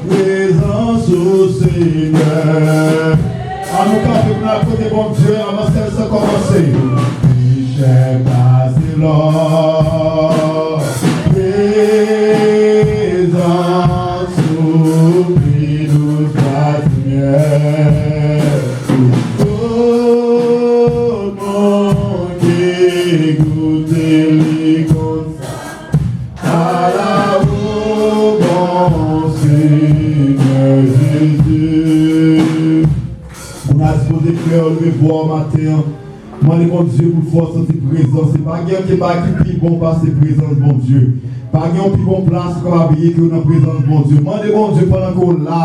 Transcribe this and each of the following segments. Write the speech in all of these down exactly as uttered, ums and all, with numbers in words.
Prezans ou, Senyè. Ann nou kanpe pou n al kote Bondye avan sèvis la kòmanse. Pi chè pase lò. Prezans ou pi dous pase myèl. Tout moun ki goute li konn sa. Ala ou bon, Senyè Jezi. Ou nan dispoze frè, leve vwa w maten an. Mande Bondye pou l fè w santi prezans. Se pa gen ankenn bagay ki pi bon pase prezans Bondye. Pa gen yon pi bon plas ou kapab ye ke nan prezans Bondye. Mande Bondye pandan ke w la a,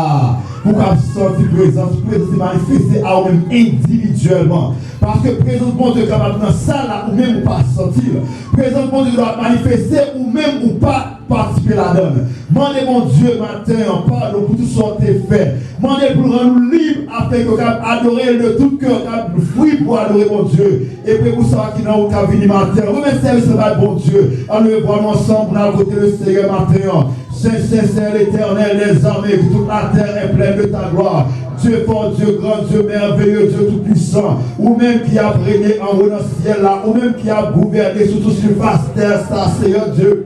pou w kab santi prezans, prezans li manifeste a ou menm endividyèlman. Paske prezans Bondye kapab nan sal la, ou menm ou pa santi l. Prezans Bondye dwe ap manifeste, ou menm ou pa patisipe ladan l. Mande Bondye maten an padon pou tout sa w te fè. Mande l pou l rann ou lib afin ke w kab adore l de tout kè, w kab fri pou adore Bondye. E pou sa ki nan ou k ap vini maten an. Remèt sèvis la bay Bondye. Ann leve vwa nou ansanm pou n al kote Lesenyè maten an. Sen, sen, sen, Letènèl dèzame, ke toute la terre est pleine de ta gloire. Dieu fort, Dieu grand, Dieu merveilleux, Dieu tout-puissant. Ou menm ki ap renye anwo nan syèl la, ou menm ki ap gouvène sou tout sifas tè sa, Senyè Dye.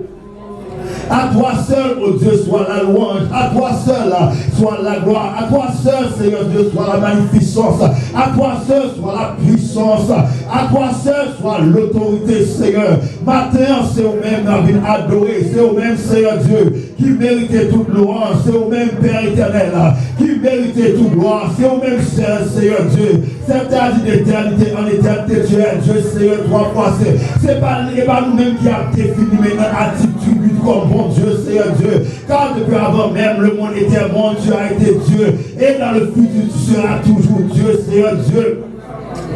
À toi seul, ô Dieu, soit la louange. À toi seul soit la gloire. À toi seul, Seigneur Dieu, soit la magnificence. À toi seul soit la puissance. À toi seul soit l'autorité, Seigneur. Maten an, se ou menm n ap vin adore. Se ou menm, Seigneur Dieu, ki merite tout louanj. Se ou menm, Père éternel, ki merite tout glwa. Se ou menm sèl, Seigneur Dieu. Sèl te a di d'éternité en éternité, tu es Dieu, Seigneur, trois fois saint. Se pa, se pa nou menm ki ap defini mentnan atitid li kòm Bondye, Seigneur Dieu. Car depuis avant même le monde était bon, tu as été Dieu. Et dans le futur, tu seras toujours Dieu, Seigneur Dieu.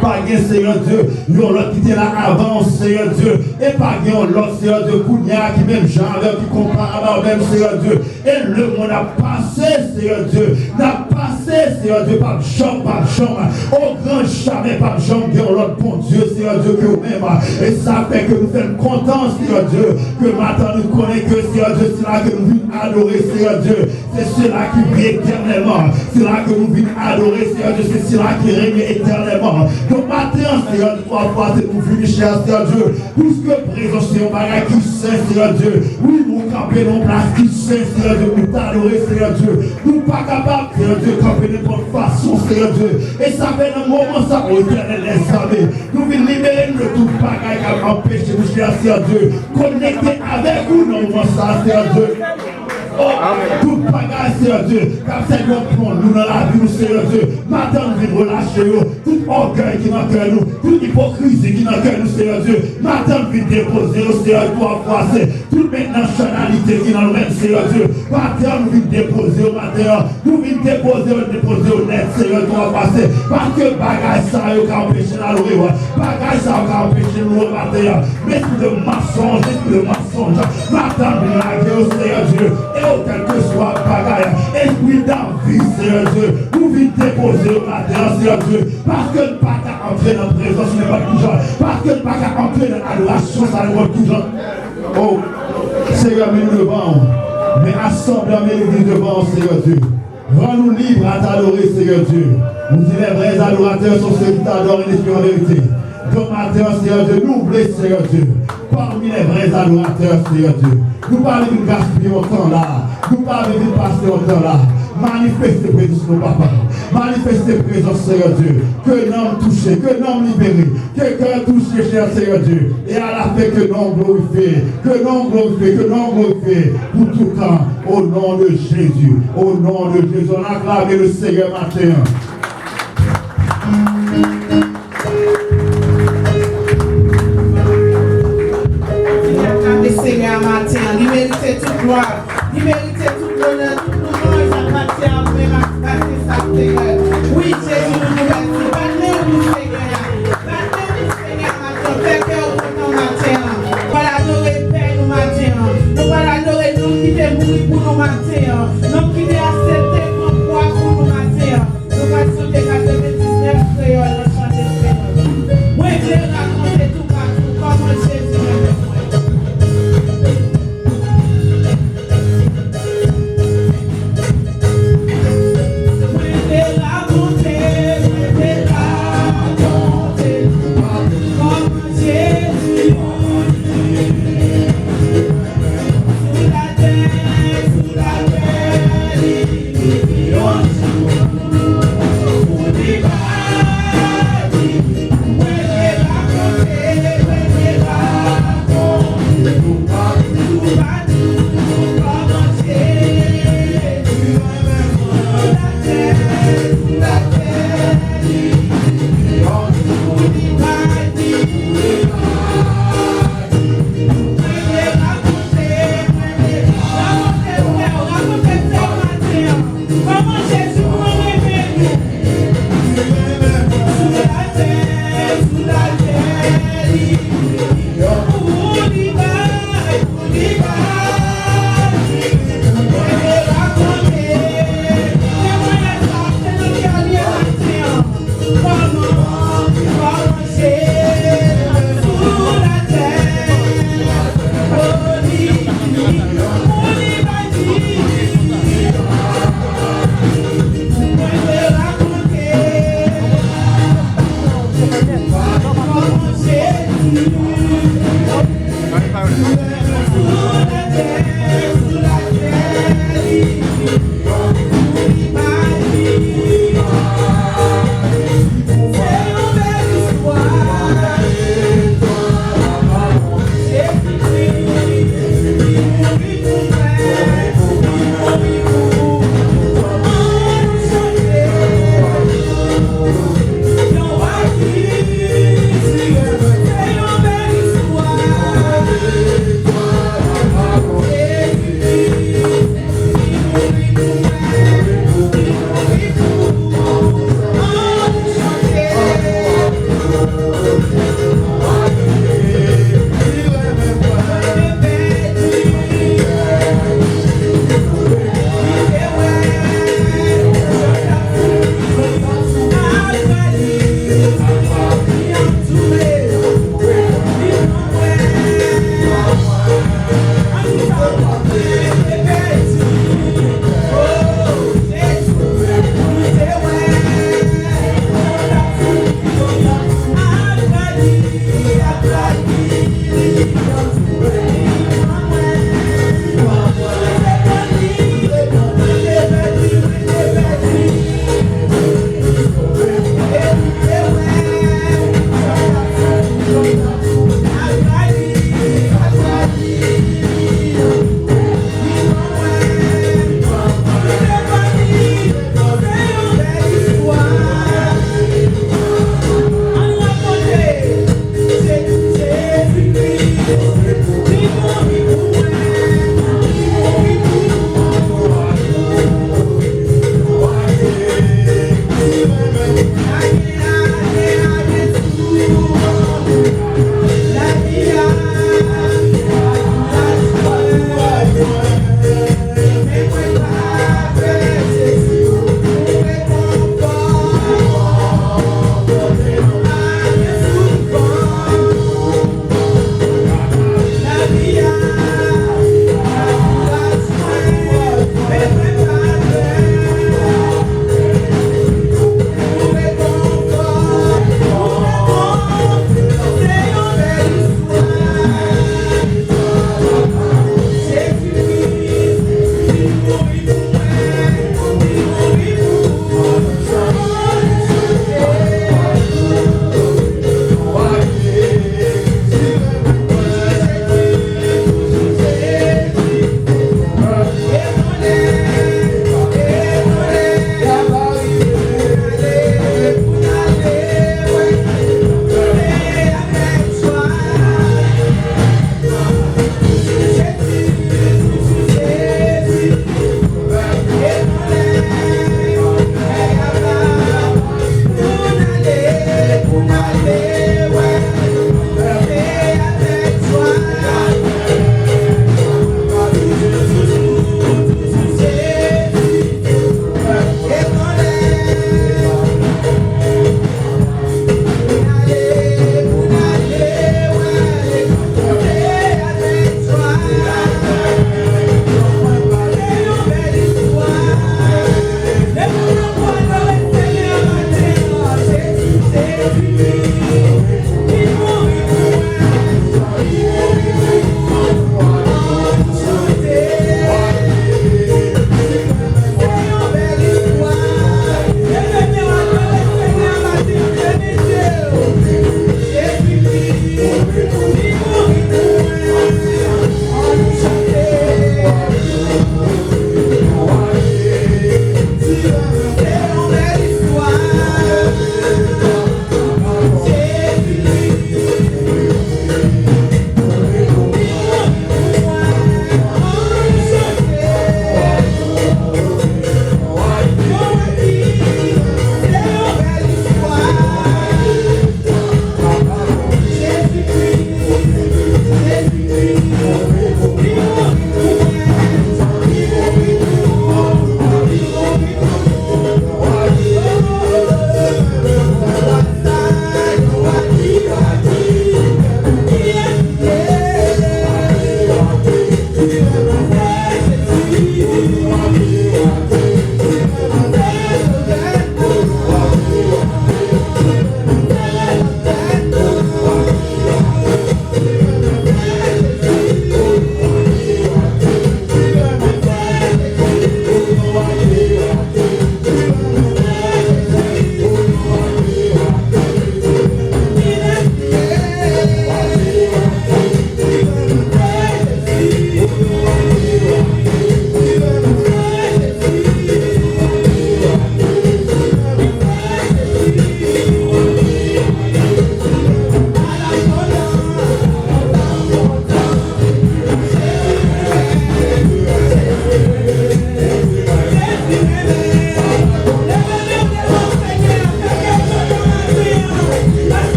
Pa gen, Seigneur Dieu, yon lòt ki te la avan, Seigneur Dieu. E pa gen yon lòt, Seigneur Dieu, kounye a ki menm jan avè w, ki konparab a w menm, Seigneur Dieu. E lemonn ap pase, Seyè Dye. N ap pase, Seyè Dye, p ap janm, p ap janm. O gran jamè, p ap janm gen yon lòt Bondye, Seyè Dye, ke ou menm. E sa fè ke nou fè l kontan, Seyè Dye, ke maten nou konnen ke, Seyè Dye, sila ke nou vin adore, Seyè Dye, se sila ki viv etènèlman. Sila ke nou vin adore, Seyè Dye, se sila ki renye etènèlman. Donk, maten an, Seyè Dye, twa fwa, se nou vini, chè Seyè Dye, Piske prezans se yon bagay ki sen, Seyè Dye. Wi, nou kanpe nan yon plas ki sen, Seyè Dye, pou n adore, Seyè Dye. Nou pa kapab, Seyè Dye, kanpe nenpòt fason, Seyè Dye. E sa fè nan moman sa, o Etènèl dèzame, nou vin libere nou de tout bagay k ap anpeche nou, Seyè Dye, konekte avèk ou nan moman sa, Seyè Dye. O, tout bagay, Seyè Dye, k ap sèvi yon pon lou nan lavi nou, Seyè Dye. Maten an, nou vin relache yo. Tout ògèy ki nan kè nou, tout ipokrizi ki nan kè nou, Seyè Dye. Maten an, nou vin depoze yo, Seyè Dye, twa fwa sen. Tout mentnan chanalite ki nan nou menm, Seyè Dye. Maten an, nou vin depoze yo, maten an. Nou vin depoze yo, depoze yo nèt, Seyè Dye, twa fwa sen. Paske bagay sa yo ka anpeche n adore w. Bagay sa yo ka anpeche n louwe w maten an. Lespri de mansonj, lespri de mansonj. Maten an, vin lage yo, Seyè Dye. E yo, kèlkeswa bagay, espri David, Seyè Dye, nou vin depoze yo maten an, Seyè Dye. Paske n pa ka antre nan prezans nenpòt ki jan. Paske n pa ka antre nan adorasyon sa nenpòt ki jan. O, Seyè, men nou devan w. Men asanble an, men legliz devan w, Seyè Dye. Rends-nous libres à t'adorer, Seigneur Dieu. Ou di, les vrais adorateurs sont ceux qui t'adorent en esprit et en vérité. Donk, maten an, Seyè Dye, nou vle, Seyè Dye, pami les vrais adorateurs, Seyè Dye. Nou pa vle vin gaspiye yon tan la. Nou pa vle vin pase yon tan la. Manifeste prezans nou, Papa. Manifeste prezans, Seyè Dye. Ke nanm touche, ke nanm libere. Ke kè touche, chè Seyè Dye, e alafen ke non w glorifye, ke non w glorifye, ke non w glorifye pou tout tan, o non de Jezi, o non de Jezi. Ann aklame le Seyè maten an. Ann aklame Seyè a maten an. Li merite tout glwa, li merite tout lonè, tout louanj apatyen a ou menm, apatyen sa, Seyè. Wi, Jezi, nou di w mèsi. Bat men pou Seyè a. Bat men pou Seyè a maten an. Fè kè w kontan maten an. Nou pral adore Pè nou maten an. Nou pral adore nonm ki te mouri pou nou maten an. Nonm ki te aksepte pran kwa pou nou maten an. Nou pral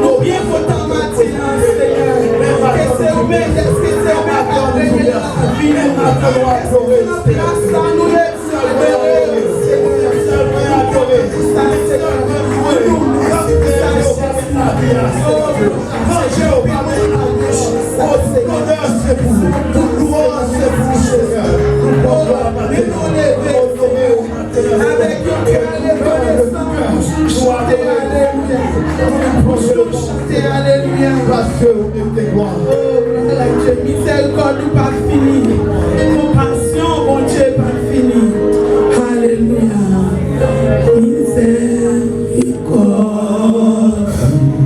Nou byen kontan maten an, Senyè. Ke se ou menm, dèske se ou menm k ap regle lavi nou. Ke se nan plas sa nou ye, Senyè. Senyè, adore. Pou sa, Senyè. Pou nou, mèsi pou sa, Senyè. Oh, Bondye, ou pa mwen, Senyè. Pou louanj se pou ou, Senyè. Oh, men nou leve, Senyè. Avèk yon kè rekonesan, pou nou chante alelouya. Pou nou chante alelouya. Paske ou merite glwa. Oh, glwa a Dye. Mizèrikòd ou pa fini. Konpasyon Bondye pa fini. Alelouya. Mizèrikòd pa fini.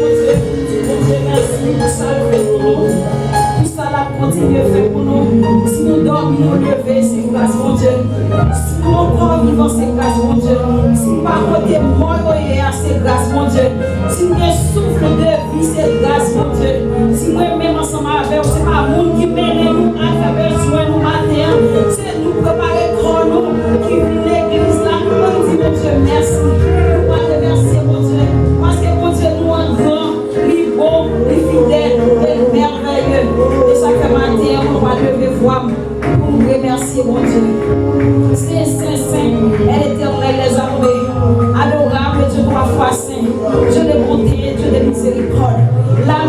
Bondye, Bondye, mèsi pou sa l fè pou nou, pou sa l ap kontinye fè pou nou. Si nou dòmi, nou leve, se gras Bondye. Si nou ankò vivan, se gras Bondye. Si nou pa kote mò yo ye a, se gras Bondye. Si nou gen souf de vi, se gras Bondye. Si mwen menm ansanm avè w, se pa moun ki mennen nou al fè bezwen nou maten an, se nou prepare kò nou ki vin legliz la, nou konn di Bondye mèsi. Nou pa remèsye Bondye, paske Bondye nou an gran, li bon, li fidèl, e li mèvèye. E sa k fè maten an, mwen pral leve vwa m pou m remèsye Bondye. Sen, sen, sen, est l'Éternel des armées. Adorable Dieu trois fois saint, Dieu de bonté, Dieu de miséricorde.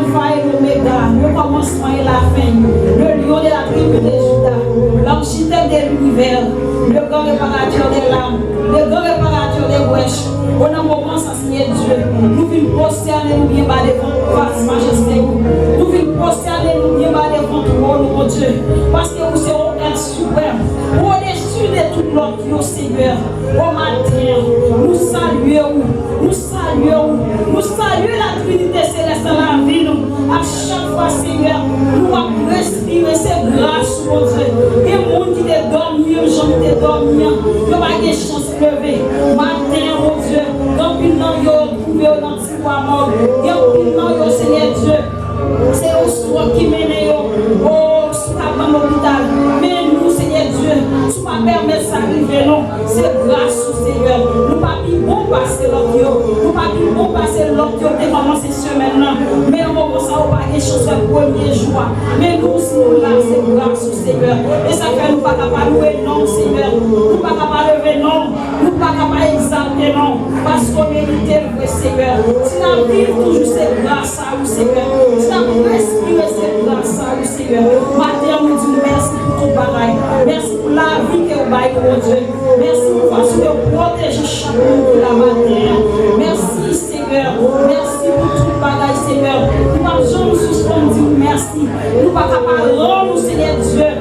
Alpha et l'Oméga, le commencement et la fin, le lion de la tribu de Juda, l'architecte de l'univers, le grand réparateur des lames, le grand réparateur des brèches. O nan moman sa, Senyè Dye, nou vin pwostène nou byen ba devan fas majeste ou. Nou vin pwostène nou byen ba devan twòn ou, Bondye, paske ou se yon èt siprèm, ou odesi de tout lòt yo, Senyè. O maten an, nou salye ou, nou salye ou, nou salye la Trinite Selès nan lavi nou. A chak fwa, Senyè, nou ap respire, se gras ou, Bondye. Gen moun ki te dòmi, menm jan nou te dòmi an, yo pa gen chans leve. Maten an, Bondye, gen anpil nan yo, yo twouve yo nan tiwa mòg. Gen anpil nan yo, Senyè Dye, se yon swòk ki mennen yo o sou kabann lopital. Men nou, Senyè Dye, si w pa pèmèt sa rive nou, se gras ou, Senyè. Nou pa pi bon pase lòt yo. Nou pa pi bon pase lòt yo te kòmanse semèn nan. Men nan moman sa, ou pa gen chans fè premye jou a. Men nou, si nou la, se gras ou, Senyè. E sa fè nou pa ka pa lwe non w, Senyè. Nou pa ka pa leve non w. Nou pa ka pa egzalte non w. Paske w merite l vre, Senyè. Si n ap viv toujou, se gras a ou, Senyè. Si n ap respire, se gras a ou, Senyè. Maten an, nou di w mèsi pou tout bagay. Mèsi pou lavi ke w bay nou, Bondye. Mèsi pou fason ke w pwoteje chak moun ki la maten an. Mèsi, Senyè. Mèsi pou tout bagay, Senyè. Nou p ap janm sispann di w mèsi. Nou pa ka pa rann ou, Senyè Dye,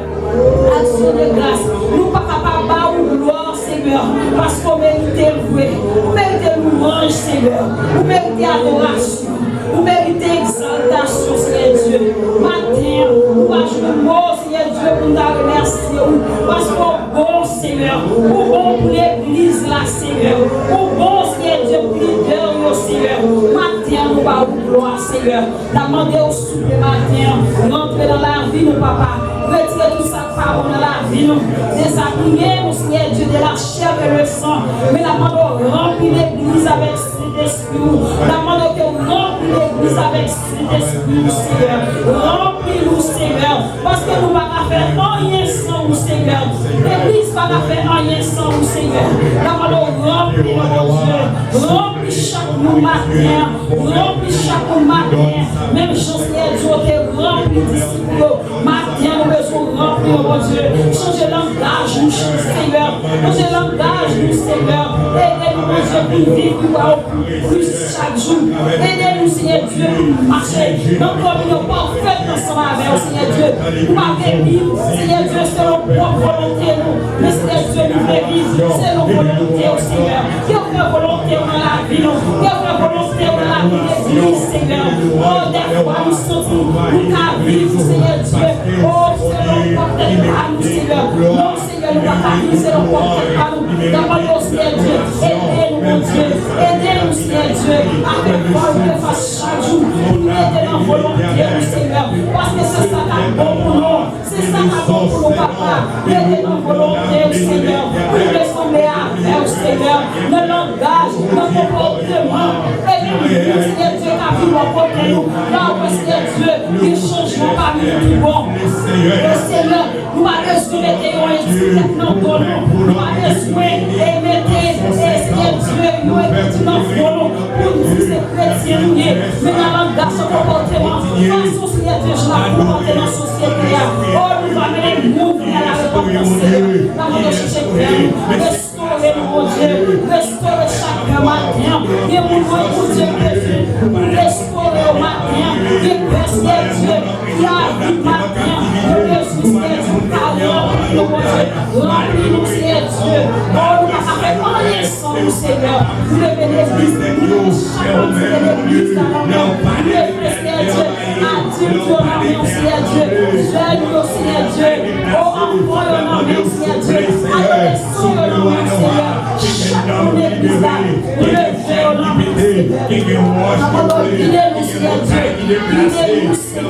aksyon de gras. Nou pa ka pa ba ou glwa, Senyè, paske w merite l vre. Ou merite lwanj, Senyè. Ou merite adorasyon. Ou merite egzaltasyon, Senyè Dye. Maten an, nou pa jwenn mo, Senyè Dye, pou n ta remèsye ou. Paske w bon, Senyè. Ou bon pou legliz la, Senyè. Ou bon, Senyè Dye, pou lidè yo, Senyè. Maten an, nou ba ou glwa, Senyè. N ap mande w, souple, maten an, rantre nan lavi nou, papa. Retire tout sa k pa bon nan lavi nou. Dezabiye nou, Senyè Dye, de la chair et le sang. Men n ap mande w ranpli legliz avèk Sentespri w. N ap mande w ke w ranpli legliz avèk Sentespri w, Senyè. Ranpli nou, Senyè. Paske nou pa ka fè anyen san ou, Senyè. Legliz pa ka fè anyen san ou, Senyè. N ap mande w ranpli nou, Bondye. Ranpli chak moun maten an. Ranpli chak moun maten an. Menm jan Senyè Dye te ranpli disip ou yo. Maten an, nou bezwen w ranpli nou, Bondye. Chanje langaj nou, Senyè. Chanje langaj nou, Senyè. Ede nou, Bondye, pou n viv pou w plis chak jou. Ede nou, Senyè Dye, pou n mache nan kominyon pafèt ansanm avè w, Senyè Dye. Pou n pa vle viv, Senyè Dye, selon pwòp volonte nou. Men, Senyè Dye, nou vle viv selon volonte w, Senyè. Ke w fè volonte w nan lavi nou. Ke w fè volonte w nan lavi legliz, Senyè. O, dèfwa, nou santi nou ka viv, Senyè Dye. O, selon pwòp tèt pa nou, Senyè. Non, Senyè, nou pa ka viv selon pwòp tèt pa nou. N ap mande w, Senyè Dye, ede nou, Bondye. Ede nou, Senyè Dye, a fè volonte w chak jou. Pou nou rete nan volonte w, Senyè. Paske se sa k ap bon pou nou. Se sa k ap bon pou nou, papa. Rete nan volonte w, Senyè. Pou nou resanble avè w, Senyè. Nan langaj, nan konpòteman. Ede nou, Senyè Dye, ka viv bò kote nou. La ou wè, Senyè Dye, gen chanjman pami nou ki bon. O Senyè, nou pa bezwen mete yon etikèt nan do nou. Nou pa bezwen, e, mete, e, Senyè Dye, yon etikèt nan do nou pou n di se kretyen nou ye. Men nan langaj, nan konpòteman, fason Senyè Dye, jan n ap konpòte nan sosyete a. O, nou va mennen moun vin a la repantans, Senyè. N ap mande w chèche kè nou. Restore nou, Bondye. Restore chak kè maten an. Gen moun, Bondye, ki bezwen pou restore yo maten an. Gen kè, Senyè Dye, ki avid maten an. Yo bezwen, Senyè Dye, pou ka ranpli yo, Bondye. Ranpli nou, Senyè Dye. O, nou pa ka fè anyen san ou, Senyè. Nou leve legliz, nou leve chak kantite legliz la nan men w. Nou leve, Senyè Dye, adilt yo nan men w, Senyè Dye. Jèn yo, Senyè Dye. O, anfan yo nan men w, Senyè Dye. Adolesan yo nan men w, Senyè. Chak moun legliz la, leve yo nan men w, Senyè. N ap mande w gide nou, Senyè Dye. Gide nou, Senyè.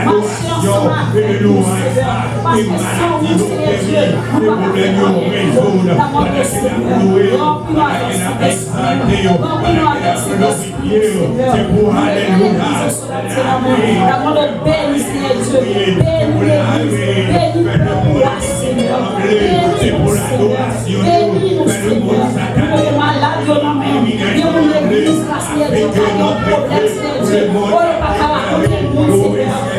Mache ansanm avèk nou, Senyè. Paske san ou, Senyè Dye, nou pa ka fè anyen. N ap mande w, Senyè, ranpli nou avèk Sentespri w. Ranpli nou avèk Sentespri w, Senyè. Leve legliz an sou latè nan men w. N ap mande w beni, Senyè Dye. Beni legliz. Beni pèp ou a, Senyè. Beni nou, Senyè. Beni nou, Senyè. Nou mete malad yo nan men w. Gen moun legliz la, Senyè Dye, ka gen yon pwoblèm, Senyè Dye. O, yo pa ka rakonte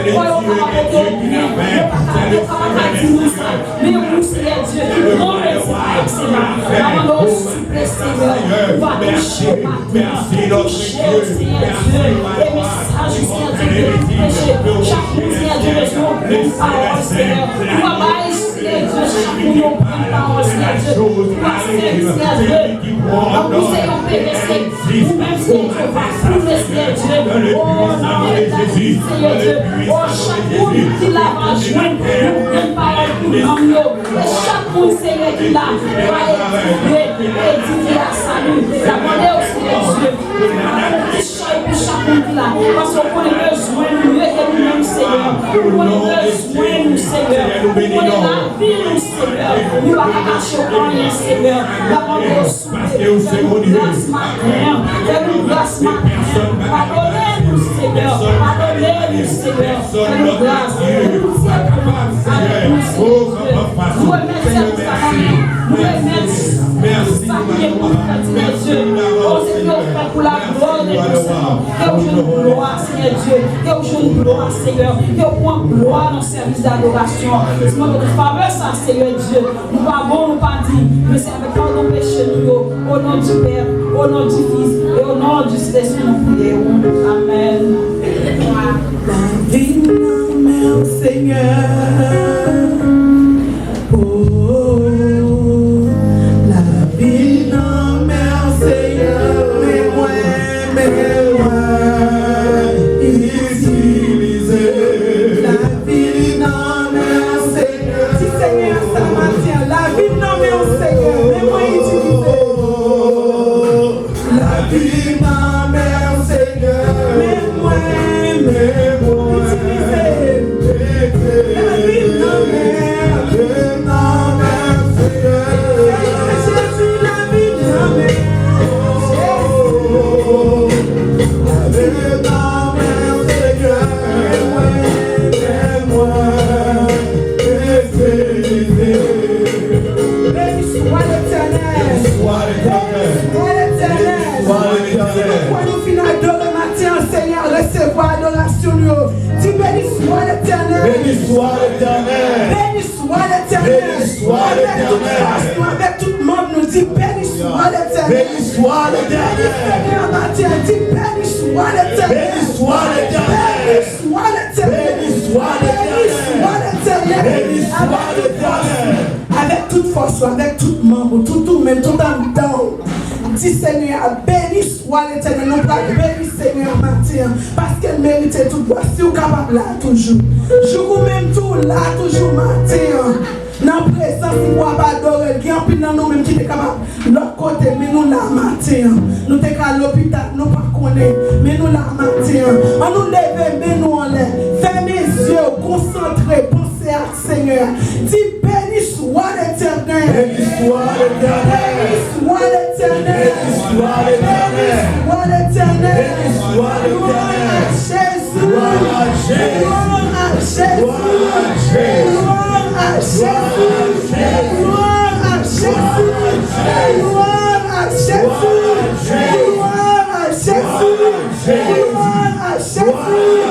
Fò yo ka pa pote yo byen, yo pa ka, yo pa ka di nou sa. Men ou, Senyè Dye, ki gran mezi pa eksela, n a mande w, souple, Senyè, ou va touche maten an. Touche yo, Senyè Dye. E mesaj ou, Senyè Dye, ki te touche chak moun, Senyè Dye, bezwen yon bon pawòl, Senyè. Ou va bay, Senyè Dye, chak moun yon bon pawòl, Senyè Dye. Ou va sèvi, Senyè Dye. Tankou se yon bebe, se ou menm, Senyè Dye, ou va pwouve, Senyè Dye. O, nan non de Jezi, Senyè Dye. O, chak moun ki la va jwenn yon grenn pawòl pou nanm yo. E chak moun, Senyè, ki la va edifye, edifye a sali. N ap mande w, Senyè Dye, pou w bay yon ti chay pou chak moun ki la. Paske w konnen bezwen nou yo, e nou menm, Senyè. Ou konnen bezwen nou, Senyè. Ou konnen lavi nou, Senyè. Nou pa ka kache w anyen, Senyè. N ap mande w, souple, fè nou gras maten an. Fè nou gras maten an. Padone nou, Senyè. Padone nou, Senyè. Fè nou gras. Fè nou gras. Senyè, o, papa, Senyè, nou remèsye w pou sa, papa. Nou remèsye w pou sa ki gen pou fèt, Senyè Dye. O, se ke w fè pou la glwa de Dye, Senyè. Ke w jwenn glwa, Senyè Dye. Ke w jwenn glwa, Senyè. Ke w pran glwa nan sèvis dadorasyon. Se nan favè sa, Senyè Dye. Nou pa bon, nou pa di, men se avèk padon peche nou yo, o non di Pè, o non di Fis, e o non di Sentespri nou priye w. Amèn. Lavi m nan men w, Senyè. O, lavi m nan men w, Senyè. Men mwen, men mwen, itilize. Lavi m nan men w, Senyè. Di Senyè a sa maten an, lavi m nan men w, Senyè, men mwen itilize. Lavi m nan men w, Senyè, men mwen, men mwen itilize. Lavi m nan men w, lavi m nan men w, Senyè. Senyè Jezi, lavi m nan men w, Jezi. Lavi m nan men w, Senyè, men mwen, men mwen. Beni swa Letènèl. Beni swa Letènèl. Beni swa Letènèl. Beni swa Letènèl. Si nou kwè nou fin adore maten an, Senyè, resevwa adorasyon nou yo. Di, beni swa Letènèl. Beni swa Letènèl. Beni swa Letènèl. Beni swa Letènèl. Avèk tout fòs nou, avèk tout manm nou, di, beni swa Letènèl. Beni swa Letènèl. Beni Senyè maten an, di, beni swa Letènèl. Beni swa Letènèl. Beni swa Letènèl. Beni swa Letènèl. Beni swa Letènèl. Beni swa Letènèl. Avèk tout fòs ou, avèk tout manm ou, tout ou menm, tout anndan w. Di Senyè a, beni swa Letènèl. Nou pral beni Senyè a maten an, paske l merite tout glwa. Si w kapab la toujou, jouk ou menm tou la toujou maten an. Nan prezans li pou w ap adore l. Gen anpil nan nou menm ki te kapab lòt kote, men nou la maten an. Nou te ka lopital, nou pa konnen, men nou la maten an. Ann nou leve men nou anlè. Fèmen zye w, konsantre, panse ak Senyè a. Di, beni swa Letènèl. Beni swa Letènèl. Beni swa Letènèl. Beni swa Letènèl. Beni swa Letènèl. Beni swa Letènèl. Glwa a Jezi. Glwa a Jezi. Glwa a Jezi. Glwa a Jezi. Glwa a Jezi. Glwa a Jezi. Glwa a Jezi. Glwa a Jezi. Glwa a Jezi.